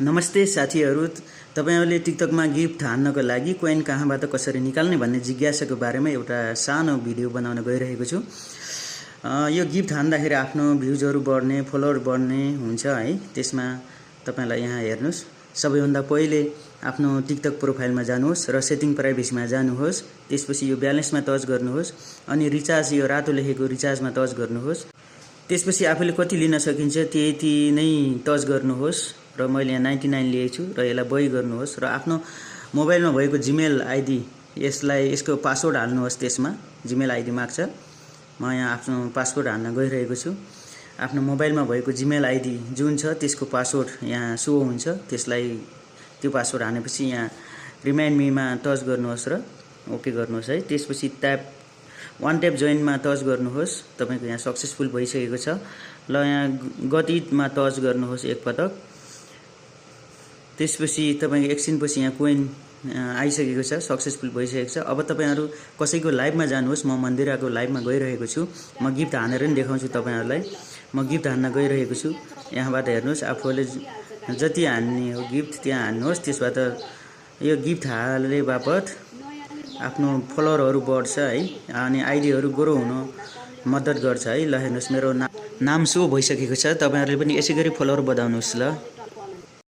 नमस्ते साथीहरू, तपाईहरुले टिकटकमा गिफ्ट हान्नको लागि कोइन कहाँबाट कसरी निकाल्ने भन्ने जिज्ञासाको बारेमा एउटा सानो भिडियो बनाउन गइरहेको छु। यो गिफ्ट हान्दाखेरि आफ्नो भ्युजहरु बढ्ने, फलोअर बढ्ने हुन्छ है। त्यसमा तपाईलाई यहाँ हेर्नुस्, सबैभन्दा पहिले आफ्नो टिकटक प्रोफाइलमा जानुहोस् र सेटिङ प्राइभेसीमा जानुहोस्। त्यसपछि यो ब्यालेन्समा टच गर्नुहोस् अनि रिचार्ज यो रातो लेखेको रिचार्जमा टच गर्नुहोस्। त्यसपछि आफूले कति लिन सकिन्छ त्यति नै टच गर्नुहोस् र मैले यहाँ 99 लिएको छु र यसलाई बही गर्नुहोस् र आफ्नो मोबाइलमा भएको जीमेल आइडी यसको पासवर्ड हाल्नुहोस्। त्यसमा जीमेल आइडी माग्छ। म यहाँ आफ्नो पासवर्ड हाल्न गइरहेको छु। आफ्नो मोबाइलमा भएको जीमेल आइडी जुन छ त्यसको पासवर्ड यहाँ सो हुन्छ। त्यसलाई त्यो पासवर्ड हालेपछि यहाँ रिमाइन्ड मीमा टच गर्नुहोस् र ओके गर्नुहोस् है। त्यसपछि वान ट्याप जोइनमा टच गर्नुहोस्। तपाईको यहाँ सक्सेसफुल भइसकेको छ। ल यहाँ गतिमा टच गर्नुहोस् एक पटक। त्यसपछि तपाईको एकछिनपछि यहाँ कोइन आइसकेको छ, सक्सेसफुल भइसकेको छ। अब तपाईहरु कसैको लाइभमा जानुहोस्। म मन्दिराको लाइभमा गइरहेको छु। म गिफ्ट हानेर नि देखाउँछु तपाईहरुलाई। म गिफ्ट हान्न गइरहेको छु। यहाँबाट हेर्नुहोस्, आफूले जति हान्ने हो गिफ्ट त्यहाँ हान्नुहोस्। त्यसबाट यो गिफ्ट हाले बापत आफ्नो फलोअरहरु बढ्छ है अनि आइडीहरु ग्रो हुन मद्दत गर्छ है। ल हेर्नुहोस्, मेरो नाम सो भइसकेको छ। तपाईहरुले पनि यसैगरी फलोअर बढाउनुस् ल।